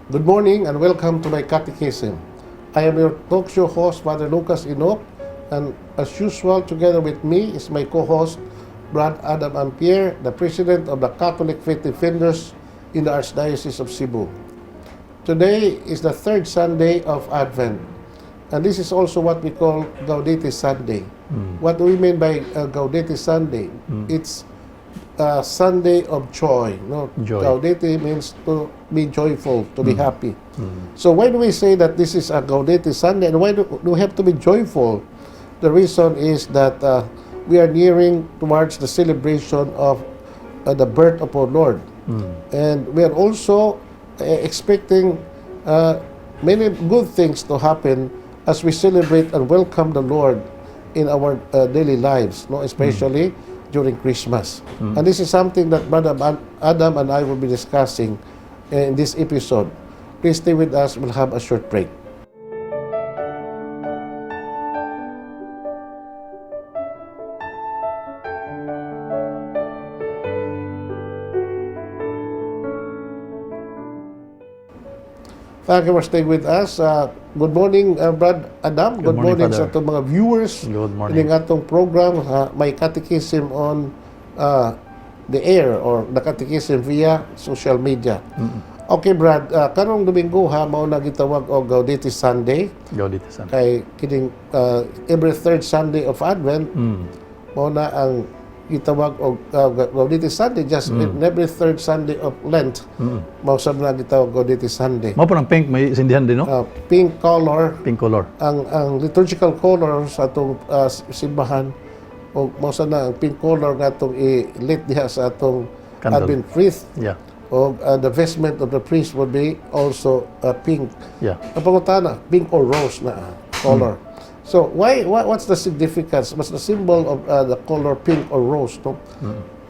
Good morning and welcome to My Catechism. I am your talk show host, Father Lucas Inoc, and as usual, together with me is my co-host, Brad Adam Ampier, the President of the Catholic Faith Defenders in the Archdiocese of Cebu. Today is the third Sunday of Advent, and this is also what we call Gaudete Sunday. What do we mean by Gaudete Sunday? It's Sunday of joy. No? Joy. Gaudete means to be joyful, to be happy. So why do we say that this is a Gaudete Sunday, and why do we have to be joyful? The reason is that we are nearing towards the celebration of the birth of our Lord. And we are also expecting many good things to happen as we celebrate and welcome the Lord in our daily lives, no? Especially during Christmas. And this is something that Brother Adam and I will be discussing in this episode. Please stay with us. We'll have a short break. Thank you for staying with us. Good morning, Brad Adam. Good morning sa Father. atong mga viewers. Good morning. Ining atong program, My Catechism on the air or the Catechism via social media. Okay, Brad, karong Domingo mao na gitawag og Gaudete Sunday. Gaudete Sunday. Kay kining every third Sunday of Advent, mao na ang gitawag og Gaudete Sunday, just in every third Sunday of Lent. Mao sab na gitawag Gaudete Sunday. Mao po ng pink, may sindihan din, no? Pink color, Pink color. ang liturgical color sa atong simbahan, o mao sa na ang pink color nga atong i-lit diha sa atong Candle. Advent wreath. Yeah. O the vestment of the priest would be also pink. Yeah. Ang pangutana, pink or rose na color. So what's the significance? What's the symbol of the color pink or rose? No?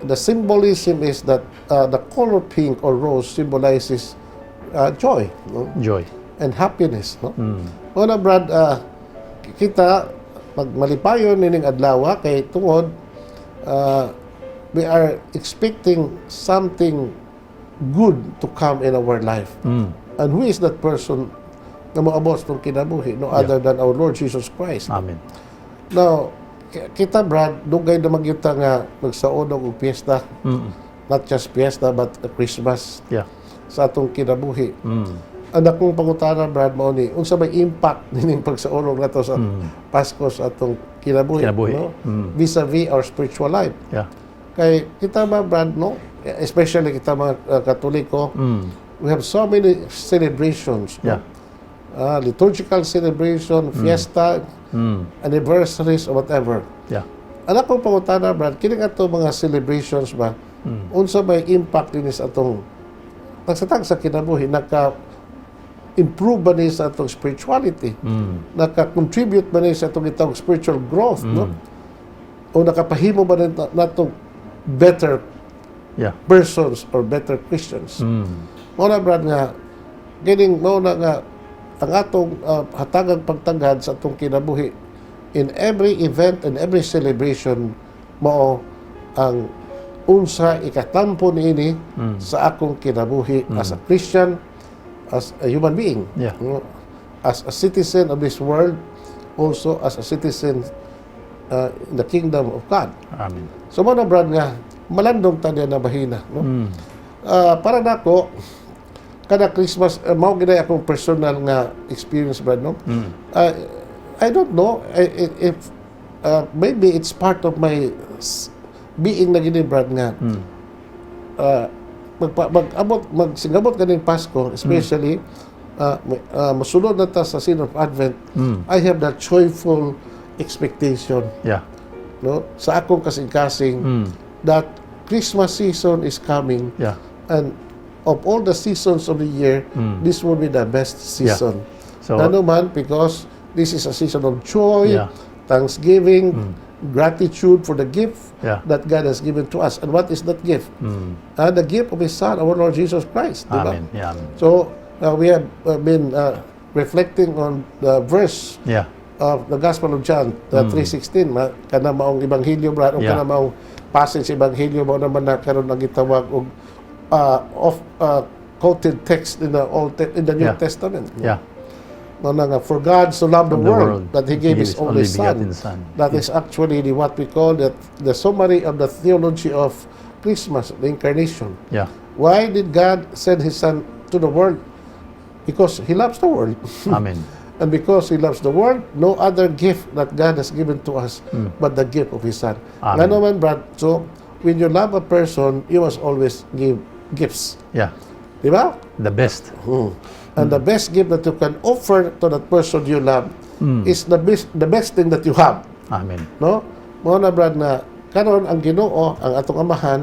The symbolism is that the color pink or rose symbolizes joy, no? Joy. And happiness. No? Una, Brad, kita malipayon nining adlaw kay tungod we are expecting something good to come in our life. And who is that person na moabot ng kinabuhi? No other than our Lord Jesus Christ. Amen. Now, kita, Brad, dugay na magyuta nga magsaon og piyesta. Not just piyesta but Christmas Yeah. sa atong kinabuhi. Ang akong pangutana, Brad, mao ni unsa may impact nining pagsaulog nato sa Pasko sa atong kinabuhi, Kinabuhi. no? Vis-a-vis our spiritual life. Yeah. Kay kita ba, Brad, no? Especially kita mga Katoliko, we have so many celebrations. No? Yeah. Liturgical celebration, fiesta, anniversaries, or whatever. Yeah. Ang akong pangutana, Brad, kining ato mga celebrations ba, unsa may impact din sa atong tagsatag sa kinabuhi, naka-improve ba ni sa atong spirituality? Naka-contribute ba ni sa atong itong spiritual growth? No? O nakapahimo ba natong better Yeah. persons or better Christians? Muna, Brad, nga kining muna nga ang atong hatagang pagtagad sa atong kinabuhi in every event and every celebration mao ang unsa ikatampo niini sa akong kinabuhi as a Christian, as a human being, Yeah. no? As a citizen of this world, also as a citizen in the kingdom of God. Amen. So mo na, Brad, nga malandong tanya na bahina, no? Para nako kada Christmas mao gid akong personal nga experience, Brad, no? I don't know if maybe it's part of my being na gini, Brad, nga magsingabot ganing Pasko, especially masunod na ta sa season of Advent. I have that joyful expectation, Yeah. no, sa akong kasing-kasing that Christmas season is coming, Yeah. and of all the seasons of the year, this will be the best season. So, Ano man, because this is a season of joy, Yeah. thanksgiving, gratitude for the gift Yeah. that God has given to us. And what is that gift? The gift of His Son, our Lord Jesus Christ. Diba? Amen. Yeah. Amen. So, we have been reflecting on the verse Yeah. of the Gospel of John, 3:16, kana maong Ebanghelyo, Brad, o Yeah. kana maong passage sa Ebanghelyo, mo naman na karon ang gitawag og quoted text in the New Yeah. Testament. Yeah. For God so loved the Of the world world, that He gave His only begotten Son. Son. That is actually what we call the summary of the theology of Christmas, the incarnation. Yeah. Why did God send His Son to the world? Because He loves the world. Amen. And because He loves the world, no other gift that God has given to us but the gift of His Son. Amen. Nga naman, Brad, so when you love a person, you must always give gifts. Yeah. Di ba? The best. And the best gift that you can offer to that person you love is the best thing that you have. Amen. No? Mo na, Brad, na karon ang Ginoo, ang atong amahan,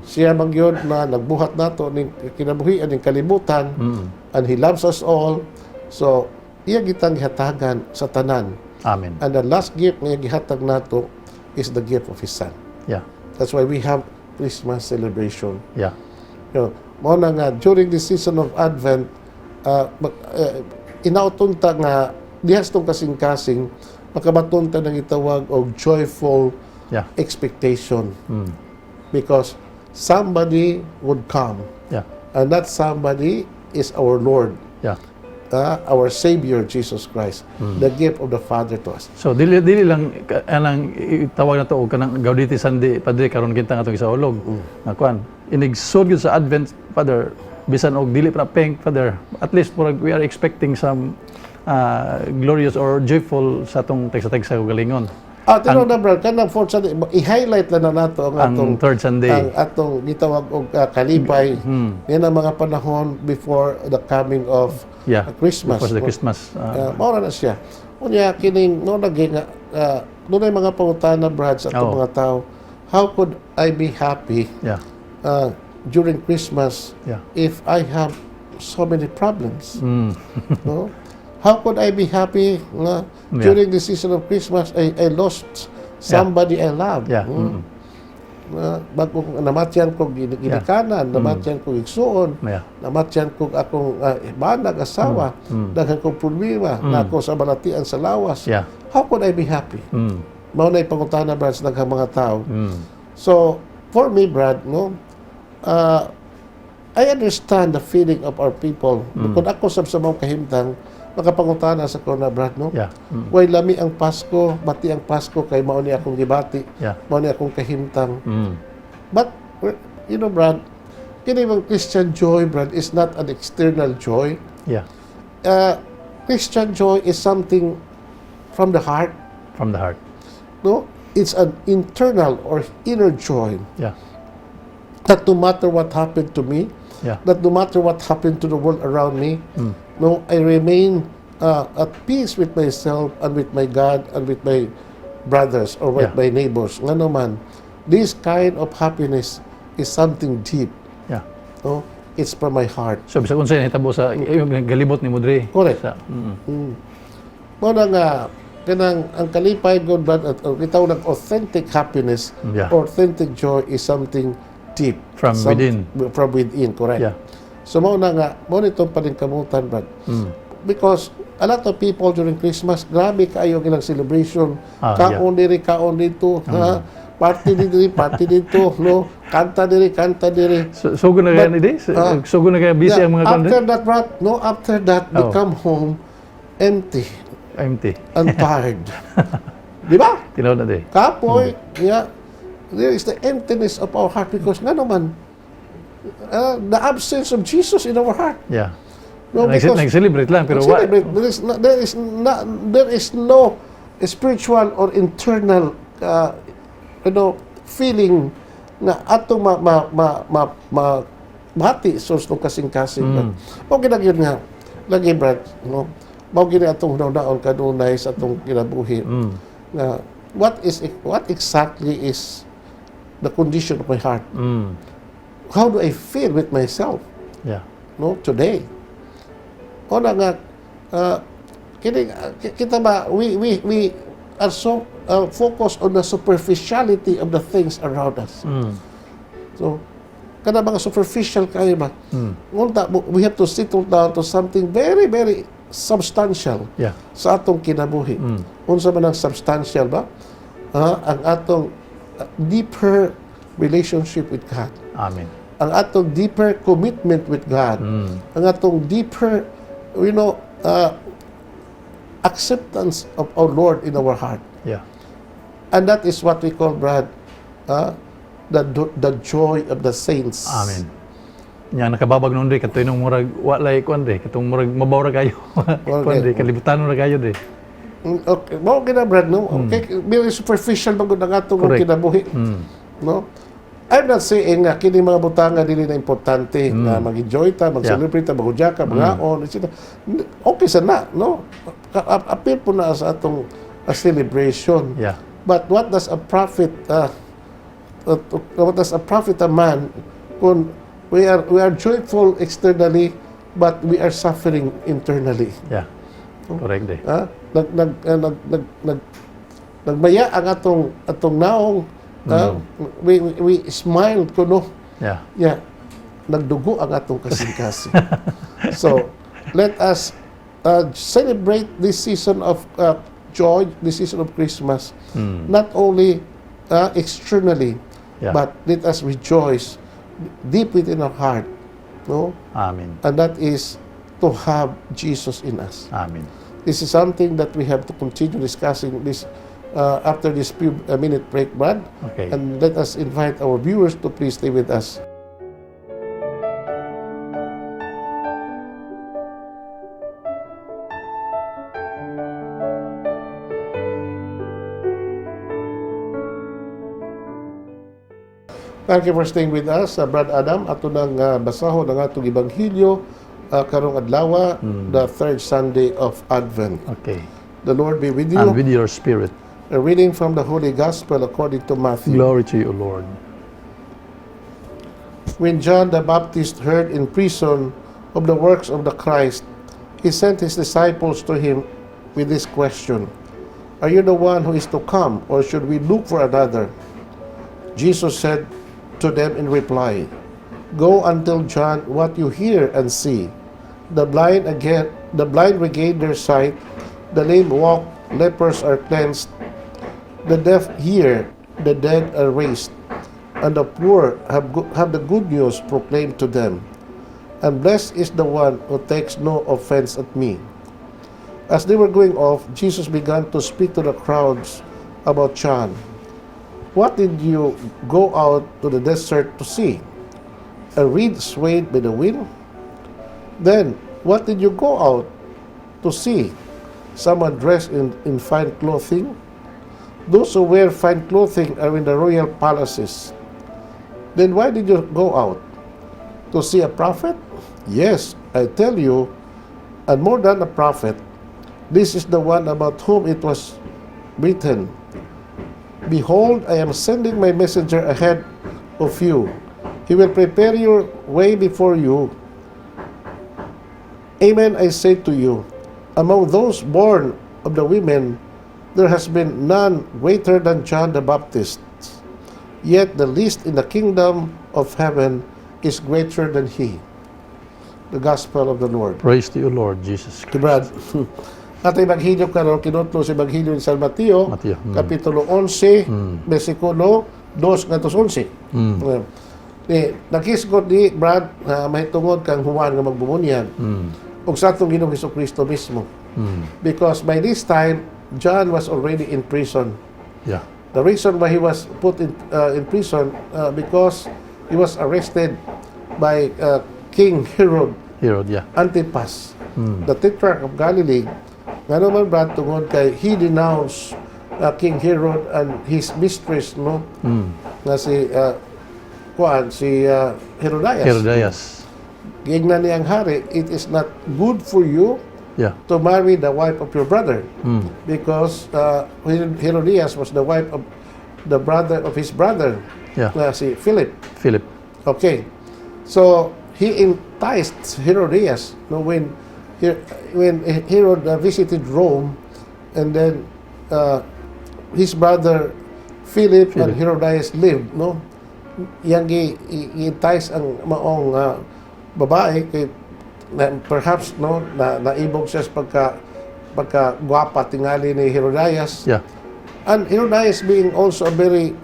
siya man gyud na nagbuhat nato ning kinabuhian ning kalibutan, and He loves us all. So iya gitang gihatagan sa tanan. Amen. And the last gift nga gihatag nato is the gift of His Son. Yeah. That's why we have Christmas celebration. Yeah. Mo na nga during the season of Advent, inautunta nga dihas tong kasing-kasing makabatunta ng itawag og joyful Yeah. expectation, because somebody would come, Yeah. and that somebody is our Lord, Yeah. our Savior Jesus Christ, the gift of the Father to us. So dili lang anang tawag na to og kanang Gaudete Sunday padre karon kita nga itong isaulog. Nga kuan inigsud gyud sa Advent, Father, bisan og dili pa peng, Father, at least we are expecting some glorious or joyful sa atong tagsa-tagsa ug galingon. Tino na, Brad, kanang fourth Sunday, i-highlight lang na nato ang atong third Sunday. ang atong gitawag og kalipay. Yan ang mga panahon before the coming of Christmas. Before the Christmas. Maura na siya. Unya kining no lagi nga dunay mga pangutana, Brad, sa atong mga tao. How could I be happy Yeah. during Christmas Yeah. if I have so many problems? No? How could I be happy during the season of Christmas? I lost somebody I love. Yeah. Bago namatyan ko ginikanan, namatyan ko igsuon, Yeah. namatyan ko akong banag asawa, daghan kong problema na ako sa balatian sa lawas. Yeah. How could I be happy? Mao na ipangutana, Brad, sa daghang mga tao. So for me, Brad, no, I understand the feeling of our people. Kung ako sa mga kahimtang, makapangutana sa ko na, Brad, no? Yeah. Way lami ang Pasko, bati ang Pasko, kay mao ni akong gibati, Yeah. mao ni akong kahimtang. But, you know, Brad, kini bang Christian joy, Brad, is not an external joy. Yeah. Christian joy is something from the heart, From the heart. no? It's an internal or inner joy. Yeah. That no matter what happened to me, Yeah. that no matter what happened to the world around me, no, I remain at peace with myself and with my God and with my brothers or with my neighbors. Nga naman, this kind of happiness is something deep. Yeah. No? It's from my heart. So bisag unsay nahitabo sa yung galibot ni Mudre. Correct. Sa, Mo na nga, kanang ang kalipay, good, but itaw ng authentic happiness, Yeah. authentic joy is something deep. From within. From within, correct. Yeah. So mo na nga, mo nitong paningkamutan, Brad. Because a lot of people during Christmas, grabe kayo ilang celebration. Kaon diri, kaon dito, ha? Party dito, no? Kanta diri. Sugo na kaya ni Sugo na kaya busy ang mga after that, Brad, no, after that, we come home empty empty. and tired. Di ba? Tinaw na di. Kapoy, there is the emptiness of our heart because nga naman, the absence of Jesus in our heart. Yeah. No, because Nag-celebrate lang pero celebrate. There is no spiritual or internal feeling na atong bati sus nung kasing-kasing. Mao ginagyon nga lagi, Brad, no. Mao gini atong daon kanunay sa atong kinabuhi. Na what exactly is the condition of my heart? How do I feel with myself? Yeah. No, today. O na nga, kita ba, we are so focused on the superficiality of the things around us. So, kada mga superficial kayo ba? We have to settle down to something very, very substantial sa atong kinabuhi. Unsa man ang substantial ba? Ang atong deeper relationship with God. Amen. ang atong deeper commitment with God, ang atong deeper, acceptance of our Lord in our heart. Yeah. And that is what we call, Brad, the joy of the saints. Amen. Nya nakababag nun di katoy nung murag walay kuan di katong murag mabaw ra kayo. Kuan di kalibutan ra kayo di. Okay, mo gina, Brad, no? Okay, very superficial magud ang atong Correct. kinabuhi. No? I'm not saying nga kini mga butanga dili na importante na mag-enjoy ta, mag-celebrate ta, mag-udya ka, mga-on, etc. Okay sa na, no? Appeal po na sa atong celebration. Yeah. But what does a prophet a man kung we are joyful externally but we are suffering internally? Yeah. Correct di. Nagmaya ang atong naong we smiled kuno. Yeah. Yeah. Nagdugo ang atong kasing-kasing. So, let us celebrate this season of joy, this season of Christmas, not only externally, but let us rejoice deep within our heart. No? Amen. And that is to have Jesus in us. Amen. This is something that we have to continue discussing this after this few minute break, Brad. Okay. And let us invite our viewers to please stay with us. Thank you for staying with us, Brad Adam. Ato nang basahon ang atong Ebanghelyo karong adlaw, the third Sunday of Advent. Okay. The Lord be with you. And with your spirit. A reading from the Holy Gospel according to Matthew. Glory to you, Lord. When John the Baptist heard in prison of the works of the Christ, he sent his disciples to him with this question: Are you the one who is to come, or should we look for another? Jesus said to them in reply, Go and tell John what you hear and see. The blind regain their sight, the lame walk, lepers are cleansed, the deaf hear, the dead are raised, and the poor have the good news proclaimed to them. And blessed is the one who takes no offense at me. As they were going off, Jesus began to speak to the crowds about John. What did you go out to the desert to see? A reed swayed by the wind? Then, what did you go out to see? Someone dressed in fine clothing? Those who wear fine clothing are in the royal palaces. Then why did you go out? To see a prophet? Yes, I tell you, and more than a prophet, this is the one about whom it was written, Behold, I am sending my messenger ahead of you. He will prepare your way before you. Amen, I say to you, among those born of the women, there has been none greater than John the Baptist. Yet the least in the kingdom of heaven is greater than he. The Gospel of the Lord. Praise to you, Lord Jesus Christ. Brad, ato Ebanghelyo karon kinutlo sa Ebanghelyo ni San Mateo, kapitulo 11, bersikulo 2 ngantos 11. Nakisgot di, Brad, mahitungod kang Juan nga magbubunyag. Ug sa atong Ginoong Hesukristo mismo. Because by this time, John was already in prison. Yeah. The reason why he was put in prison because he was arrested by King Herod Yeah. Antipas, the Tetrarch of Galilee. Nga naman, Brad, tungod kay he denounced King Herod and his mistress, no? Na si Herodias. Herodias. Giingnan niyang hari, it is not good for you Yeah. to marry the wife of your brother, because Herodias was the wife of the brother of his brother, Yeah. si Philip. Philip. Okay, so he enticed Herodias. No, when Herod visited Rome, and then his brother Philip and Herodias lived. No, yang i-entice ang maong babae kay perhaps no naibog siya sa pagka gwapa tingali ni Herodias. Yeah. And Herodias being also a very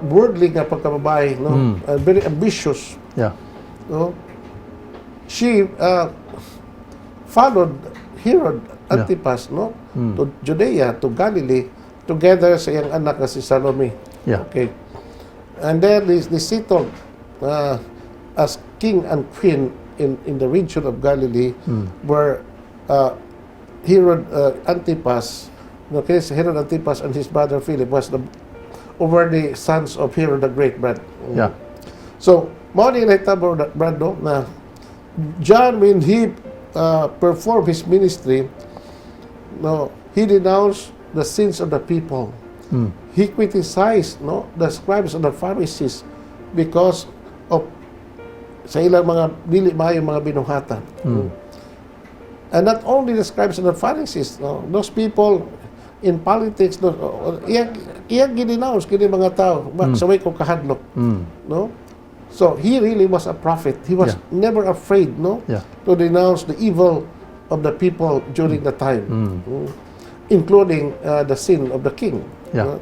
worldly nga pagkababae, no? Very ambitious, Yeah. no? She followed Herod Antipas, no? To Judea, to Galilee, together sa iyang anak na si Salome. Yeah. Okay. And then they settled as king and queen in the region of Galilee, where Herod Antipas, okay, Herod Antipas and his brother Philip was over the sons of Herod the Great, Brad. Yeah. So, mao ni nahitabo, Brad, no, na John, when he performed his ministry, no, he denounced the sins of the people. He criticized, no, the scribes and the Pharisees because of sa ilang mga dili maayo mga binuhatan. And not only the scribes and the Pharisees, no, those people in politics, no, iyang gidenounce kini mga tao sa way ko kahadlok, no. So he really was a prophet. He was never afraid, no, to denounce the evil of the people during the time, including the sin of the king. Yeah.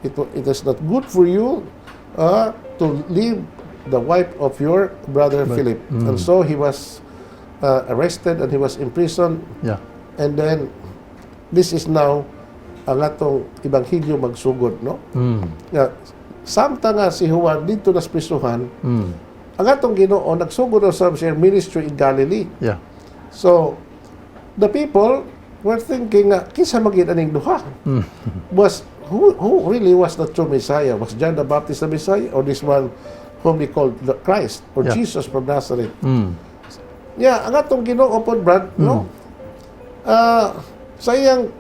It is not good for you to leave the wife of your brother Philip. And so he was arrested and he was imprisoned. Yeah. And then this is now ang atong ebanghelyo magsugod, no? Samtang nga si Juan dito nas prisuhan, ang atong Ginoo nagsugod sa ministry in Galilee. Yeah. So the people were thinking, kisa magin aning duha? Was who really was the true Messiah? Was John the Baptist the Messiah, or this one whom we called the Christ, or Jesus from Nazareth? Yeah, ang atong Ginoo po, Brad, no? Sa iyang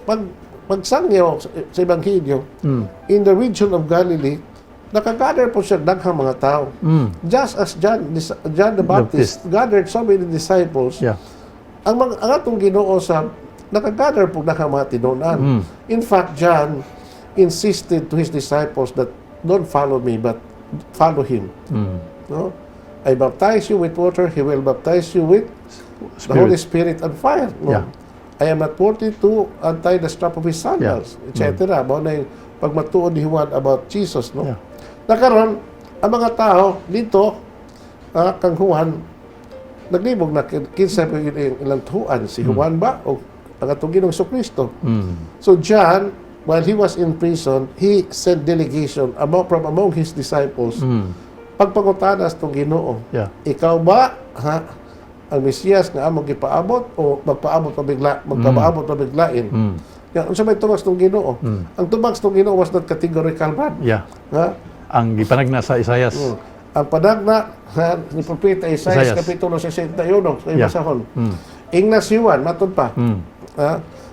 pagsangyaw sa ebanghelyo, in the region of Galilee, nakagather po siya daghang mga tao. Just as John the Baptist gathered so many disciples, ang atong Ginoo sa nakagather po daghang mga tinunan. In fact, John insisted to his disciples that don't follow me, but follow him. No? I baptize you with water, he will baptize you with the Holy Spirit and fire. No? I am not worthy to untie the strap of his sandals, etc. Mao na yung pagmatuod ni Juan about Jesus, no? Nakaroon, ang mga tao dito, kang Juan, naglibog na kinsa pa yung ilang tuan, si Juan ba o ang atong Ginoong Kristo. So John, while he was in prison, he sent delegation from among his disciples. Pagpangutanas tong Ginoo, ikaw ba ang Mesiyas nga among gipaabot o magpaabot pa bigla, magpaabot pa biglain? Unsa may tumags tong Ginoo? Ang tumags tong Ginoo was not categorical, Brad. Ang gipanagna sa Isaias. Ang panagna ni Propeta Isaias kapitulo 61 sa ibasahon. Ingnas Juan matod pa.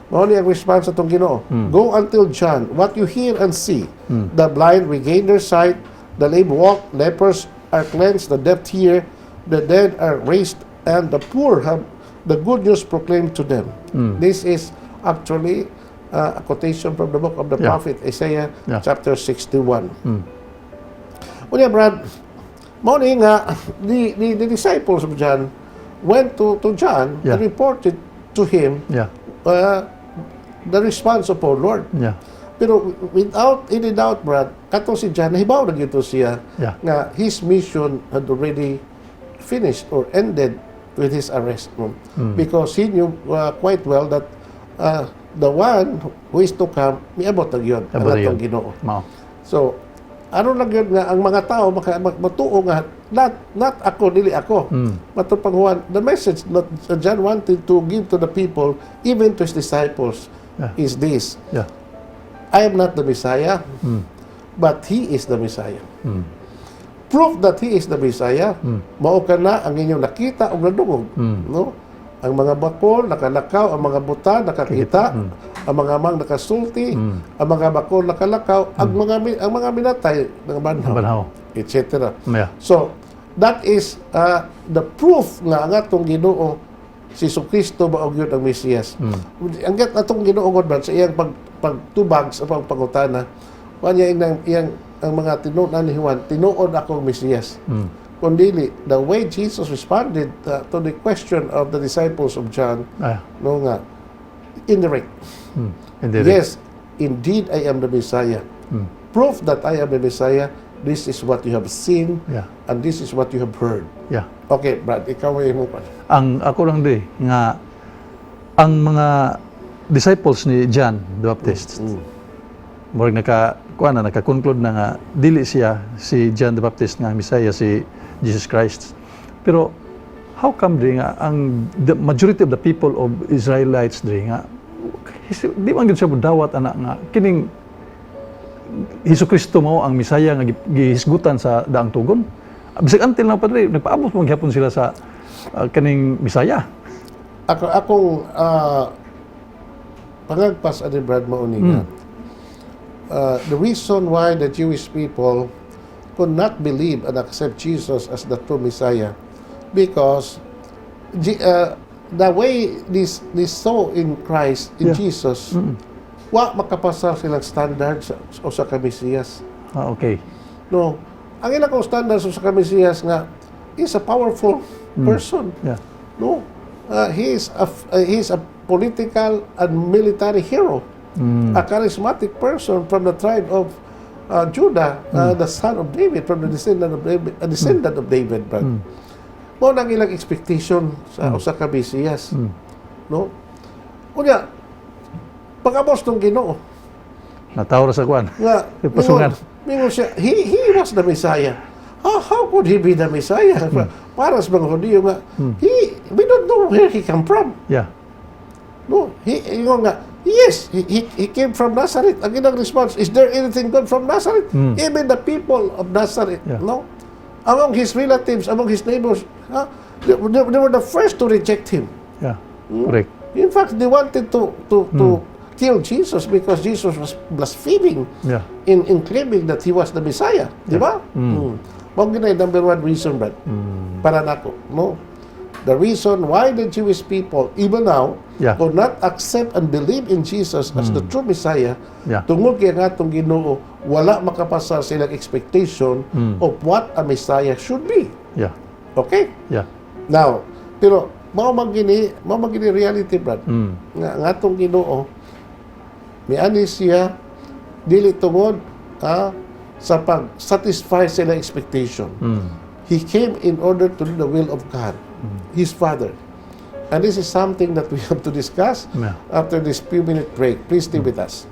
Mao ni ang response sa tong Ginoo. Go until John, what you hear and see, the blind regain their sight, the lame walk, lepers are cleansed, the deaf hear, the dead are raised, and the poor have the good news proclaimed to them. This is actually a quotation from the book of the prophet Isaiah, chapter 61. Unya, Brad, mao ni nga the disciples of John went to John and reported to him the response of our Lord. Pero without any doubt, Brad, kato si John, nahibaw na gito siya nga his mission had already finished or ended with his arrest. Because he knew quite well that the one who is to come, miabot na yun, ang atong Ginoo. So, ano lang yun nga, ang mga tao matuo nga, not ako, dili ako. Matupang Juan, the message that John wanted to give to the people, even to his disciples, is this. I am not the Messiah, but He is the Messiah. Proof that He is the Messiah, mao ka na ang inyong nakita o nadungog. No? Ang mga bakol nakalakaw, ang mga buta nakakita, ang mga mang nakasulti, ang mga bakol nakalakaw, ang mga minatay ng banhaw, etc. So that is the proof nga ang atong Ginoo si Kristo maog yun ang Mesiyas. Ang atong Ginoo God sa iyang pagtubag sa pangutana, kanya iyang ang mga tinuod ni Juan, tinuod ako ang Mesiyas. Kundili, the way Jesus responded to the question of the disciples of John, no nga, indirect. Yes, indeed I am the Messiah. proof that I am the Messiah, this is what you have seen, Yeah. and this is what you have heard. Yeah. Okay, Brad, ikaw ay mo pa. Ang ako lang di nga ang mga disciples ni John the Baptist murag naka-conclude na nga dili siya si John the Baptist nga Messiah, si Jesus Christ. Pero how come di nga ang the majority of the people of Israelites di nga di man gid siya dawat ana nga kining Hesus Kristo mao ang Messiah nga gihisgutan sa daang tugon. Bisag until na padre nagpaabot man gyapon sila sa kaning Messiah. Akong pangagpas ani Brad maunigan. The reason why the Jewish people could not believe and accept Jesus as the true Messiah, because the way they saw in Christ, in Jesus, wa makapasa silang standard o sa Mesiyas. Okay. No, ang ilang standard sa Mesiyas nga is a powerful person. Yeah. No, he is a political and military hero, a charismatic person from the tribe of Judah, the son of David, from the descendant of David, a descendant of David. Brad. Mo nang ilang expectation sa usa ka Mesiyas. No, kunya pag-abos ng Ginoo Natawra sa kwan. nga Pasungan. mingon siya, he was the Messiah. How could he be the Messiah? Para sa mga Hudiyo nga, we don't know where he come from. Yeah. No, ingon nga, yes, he came from Nazareth. Ang inang response, is there anything good from Nazareth? Even the people of Nazareth, no? Among his relatives, among his neighbors, they were the first to reject him. Yeah. Correct. In fact, they wanted to kill Jesus because Jesus was blaspheming Yeah. in claiming that he was the Messiah. Di ba? Mao ginay number one reason, Brad, para nako, no? The reason why the Jewish people, even now, could not accept and believe in Jesus as the true Messiah, tungod kay nga itong Ginoo, wala makapasa silang expectation of what a Messiah should be. Yeah. Okay? Yeah. Now, pero mao magini reality, Brad. Nga itong Ginoo, miani siya dili tungod sa pag-satisfy sila expectation. He came in order to do the will of God, His Father. And this is something that we have to discuss after this few-minute break. Please stay with us.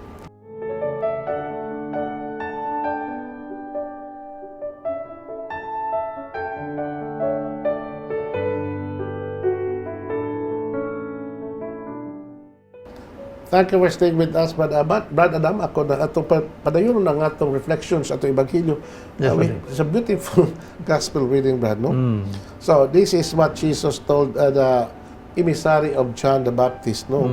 Thank you for staying with us, Brad Adam. Ako na atong padayon ng atong reflections ato Ebanghelyo. It's a beautiful gospel reading, Brad, no? So this is what Jesus told the emissary of John the Baptist, no?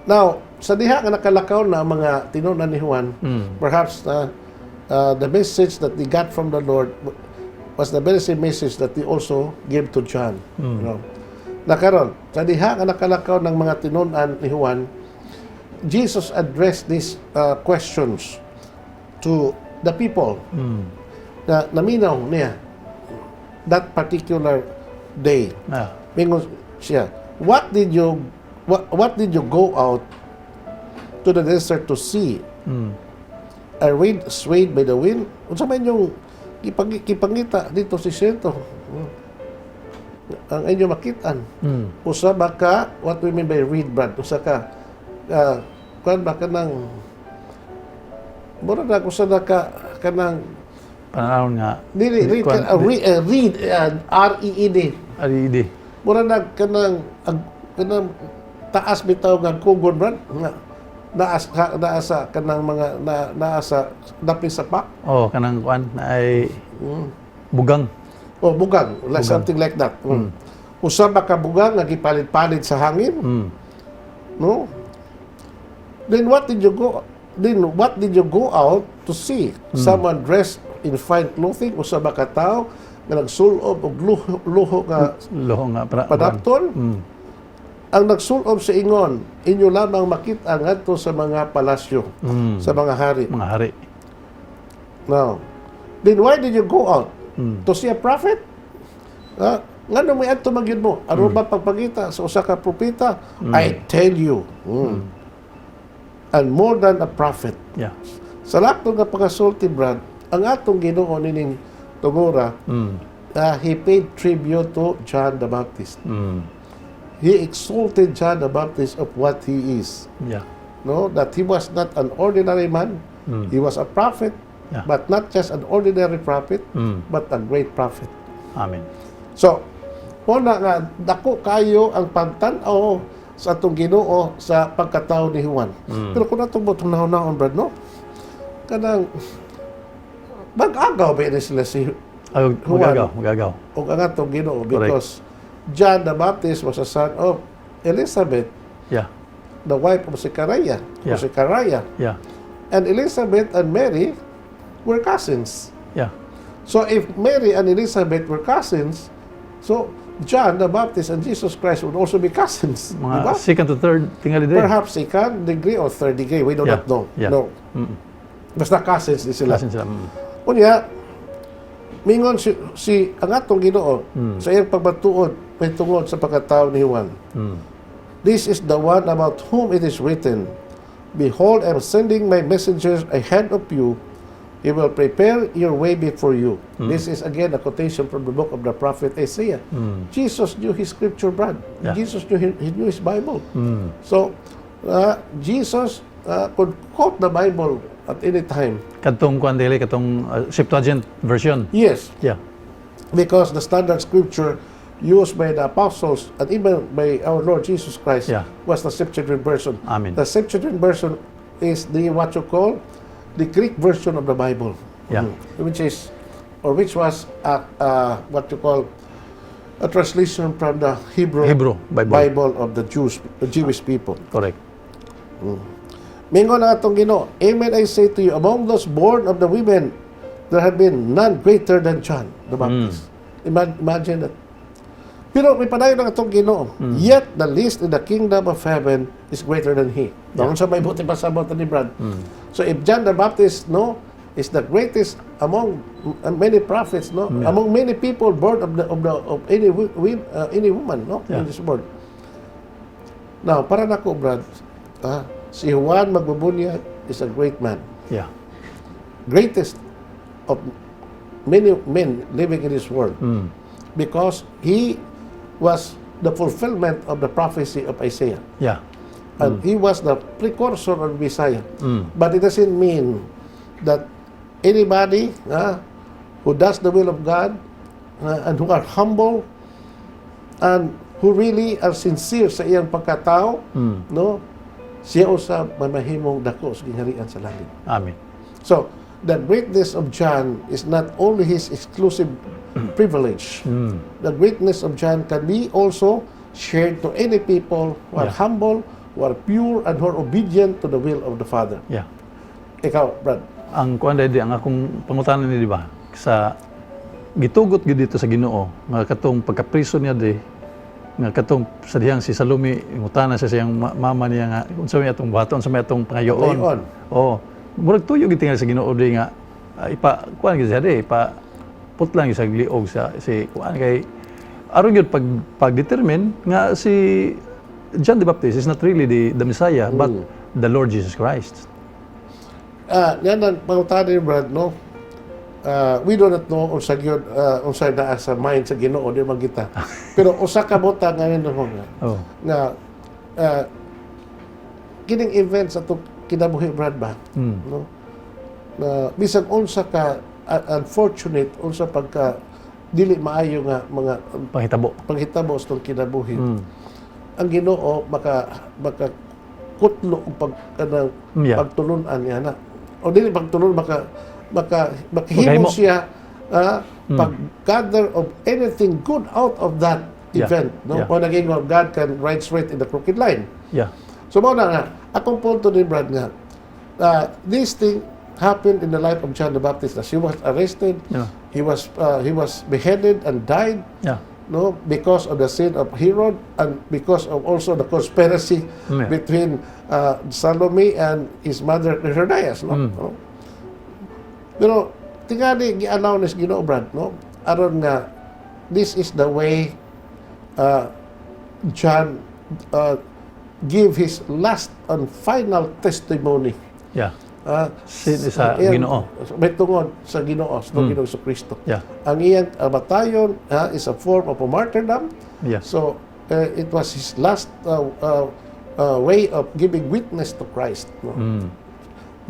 Now, sa diha nga nakalakaw na mga tinunan ni Juan, perhaps the message that they got from the Lord was the very same message that they also gave to John. You know? Nakaron, sa diha nga nakalakaw ng mga tinunan ni Juan, Jesus addressed these questions to the people na naminaw niya that particular day. Mingon siya, what did you go out to the desert to see? A reed swayed by the wind? Unsa man yung kipangita dito si Sento? Ang inyo makitaan. Usa ba ka, what we mean by reed, Brad? Usa ka, kuan ba ka ng, mura na usa na ka, kanang, panahon nga. reed, R-E-E-D. R-E-E-D. Mura na kanang taas bitaw nga kugon, Brad, nga, naasa kanang mga, naasa, dapi sa pak. Oh, kanang kuan, na ay bugang. O bugang, like something like that. Usa ba ka bugang nga gipalit-palit sa hangin? No? Then what did you go out to see? Someone dressed in fine clothing? Usa ba ka tao nga nagsulob og luho nga padapton? Ang nagsulob sa ingon, inyo lamang makita ngadto sa mga palasyo, sa mga hari. Mga hari. Now, then why did you go out? To see a prophet? Nga nung may adto magyud mo, aron ba pagpagita sa usa ka propeta? I tell you, and more than a prophet. Yeah. Sa lahat nga pagkasulti, Brad, ang atong Ginoo nining tungura, he paid tribute to John the Baptist. He exalted John the Baptist of what he is. Yeah. No, that he was not an ordinary man. He was a prophet, Yeah. but not just an ordinary prophet, but a great prophet. Amen. So, una nga, dako kayo ang pagtanaw sa atong Ginoo sa pagkatao ni Juan. Pero kung natong butong naon-naon, Brad, no? Kanang, mag-agaw ba yun sila si Juan Magagaw. o ang atong Ginoo? Because John the Baptist was a son of Elizabeth, Yeah. the wife of Zechariah, Yeah. Yeah. And Elizabeth and Mary were cousins. Yeah. So if Mary and Elizabeth were cousins, so John the Baptist and Jesus Christ would also be cousins. Mga Diba? second to third tingali din. Perhaps second degree or third degree. We do not know. Yeah. No. Basta cousins din sila. Kasin sila. Unya, mingon si ang atong Ginoo sa iyang pagbatuod may tungod sa pagkatao ni Juan. This is the one about whom it is written, Behold, I am sending my messengers ahead of you. He will prepare your way before you. This is again a quotation from the book of the prophet Isaiah. Jesus knew his scripture, Brad. Yeah. Jesus knew his Bible. So, Jesus could quote the Bible at any time. Katong kuan dili katong Septuagint version. Yes, Yeah. because the standard scripture used by the apostles and even by our Lord Jesus Christ Yeah. was the Septuagint version. Amen. The Septuagint version is the what you call the Greek version of the Bible. Yeah. Which was what you call a translation from the Hebrew Bible. of the Jewish people. Correct. Mingon na atong Ginoo, Amen, I say to you, among those born of the women, there have been none greater than John the Baptist. Imagine that. Pero may padayon ng atong Ginoo, yet the least in the kingdom of heaven is greater than he. Doon sa may buti pasabot ni Brad. So if John the Baptist, no, is the greatest among many prophets, no, among many people born of any woman, no, in this world. Now, para nako, Brad, si Juan Magbubunyag is a great man. Yeah. Greatest of many men living in this world. Because he was the fulfillment of the prophecy of Isaiah. Yeah. And he was the precursor of Messiah. But it doesn't mean that anybody who does the will of God and who are humble and who really are sincere sa iyang pagkatao, no, siya usab mamahimong dako sa gingharian sa langit. Amen. So, the greatness of John is not only his exclusive privilege. The greatness of John can be also shared to any people who are humble, who are pure, and who are obedient to the will of the Father. Yeah. Ikaw, Brad. Ang kuan dai ang akong pangutanan ni di ba sa gitugot gyud dito sa Ginoo nga katong pagkapriso niya di nga katong sa dihang si Salome ingutana sa siyang mama niya nga unsa may atong buhaton sa may atong pangayoon. Oh, murag tuyo gid tingali sa Ginoo di nga ipa kuan gid siya di ipa putlang sa liog sa si kuan kay aron gyud pag-determine nga si John the Baptist is not really the Messiah but the Lord Jesus Christ. Yan ang pangutanan ni Brad, no? We do not know unsa gyud unsa naa sa mind sa Ginoo di man kita. Pero usa ka bota ngayon nga kining event sa to kinabuhi, Brad, ba? No? Na bisag unsa ka unfortunate unsa pagka dili maayo nga mga panghitabo sa kinabuhi. Ang Ginoo maka kutlo og pagtulunan niya na. O dili pagtulon makahimo siya pag-gather of anything good out of that event, no? O naging God can ride straight in the crooked line. Yeah. So mao na nga akong punto ni Brad nga this thing happened in the life of John the Baptist. He was arrested. Yeah. He was beheaded and died. Yeah. No, because of the sin of Herod and because of also the conspiracy between Salome and his mother Herodias, no? Pero tingani gi-announce Ginoo, Brad, no? Aron nga this is the way John give his last and final testimony. Yeah. Sa Ginoo. May tungod sa Ginoo, sa Ginoo sa Kristo. Yeah. Ang iyang kamatayon is a form of a martyrdom. Yeah. So, it was his last way of giving witness to Christ. No?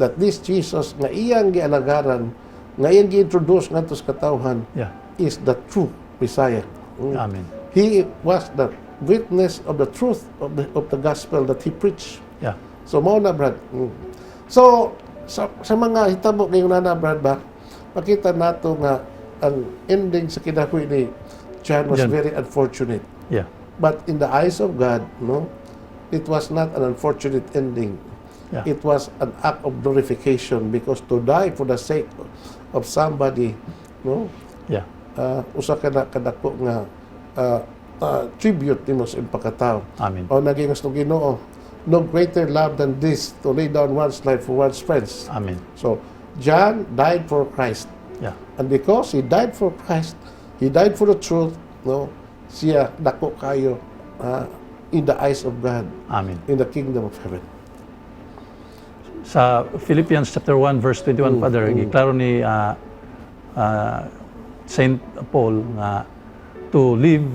That this Jesus nga iyang gialagaran, nga iyang gi-introduce ngadto sa katawhan, Yeah. is the true Messiah. Amen. He was the witness of the truth of the gospel that he preached. Yeah. So, mao na, Brad. So, sa mga hitabo ngayon na, Brad, ba, makita nato nga ang ending sa kinabuhi ni John was John. very unfortunate. Yeah. But in the eyes of God, no, it was not an unfortunate ending. Yeah. It was an act of glorification, because to die for the sake of somebody, no, Yeah. usa ka na kadako nga tribute nimo sa imong pagkatao. Amen. O naging gusto Ginoo, no greater love than this, to lay down one's life for one's friends. Amen. So John died for Christ, Yeah. and because he died for Christ, he died for the truth, no, siya dako kayo in the eyes of God, Amen. in the kingdom of heaven. Sa Philippians chapter 1 verse 21, Father, giklaro ni Saint Paul nga to live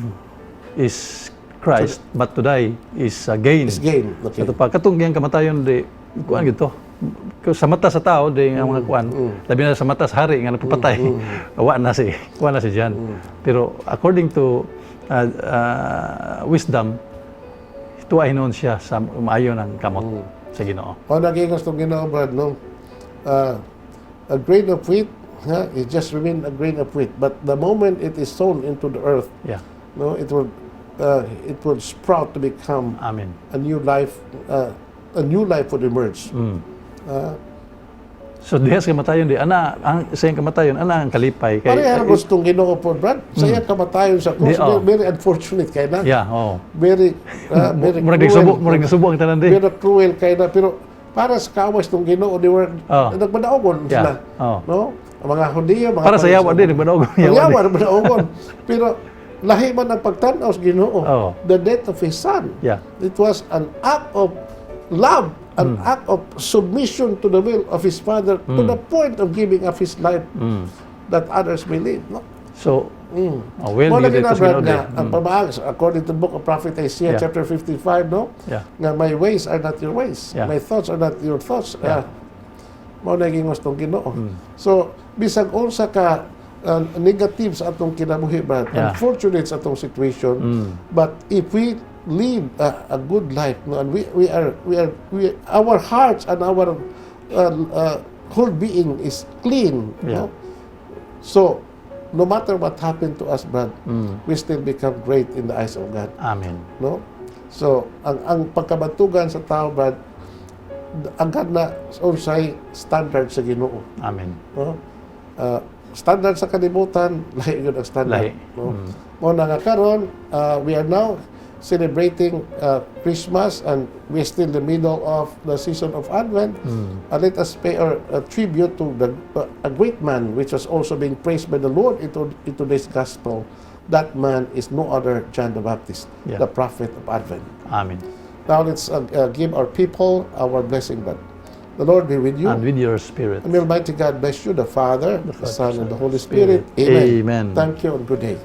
is Christ, but to die is gain. It's gain. Okay. Ito pa, katong giyang kamatayon di, kuan gito. Sa mata sa tao di nga mga kuan, labi na sa mata sa hari nga nagpapatay. Wa na si John. Pero according to wisdom, tuay noon siya sa maayo ng kamot sa Ginoo. O naging gusto Ginoo, Brad, no, a grain of wheat, it just remain a grain of wheat, but the moment it is sown into the earth, Yeah. no, it will sprout to become Amen. a new life. A new life would emerge. So diha sa kamatayon di ana ang sa iyang kamatayon ana ang kalipay kay Pareha gustong Ginoo po, Brad. Sa iyang kamatayon sa cross, very unfortunate kay na. Yeah, oh. Very Murag nagsubo ang tanan di. very cruel kay na. Pero para sa kawas ng Ginoo, they were nagbadaogon sila. Yeah. Oh. No? Ang mga Hudiyo, mga Para sa yawa din nagbadaog. yawa nagbadaogon. Pero lahi man ang pagtanaw sa Ginoo. Oh. The death of His Son. Yeah. It was an act of love, an act of submission to the will of His Father, to the point of giving up His life that others may live. No? So well Mo lagi needed na, to Brad, Ginoo nga, di. ang pamaag, according to the book of Prophet Isaiah, Yeah. chapter 55, no? Yeah. Nga, my ways are not your ways. Yeah. My thoughts are not your thoughts. Yeah. Mao naging gustong Ginoo. So, bisag unsa ka negative sa atong kinabuhi, Brad, Yeah. unfortunate sa atong situation, but if we live a good life, no, and our hearts and our whole being is clean, Yeah. no? So, no matter what happened to us, Brad, we still become great in the eyes of God. Amen. No? So, ang pagkabantugan sa tao, Brad, agad na unsay standard sa Ginoo. Amen. No? Standard sa kalibutan, lahi yun ang standard. Lahi. No? Mo na nga karon, we are now celebrating Christmas, and we're still in the middle of the season of Advent. Let us pay our tribute to a great man, which was also being praised by the Lord into today's gospel. That man is no other John the Baptist, Yeah. the prophet of Advent. Amen. Now let's give our people our blessing, but the Lord be with you. And with your spirit. And may Almighty God bless you, the Father, the Son, and the Holy Spirit. Spirit. Amen. Amen. Thank you and good day.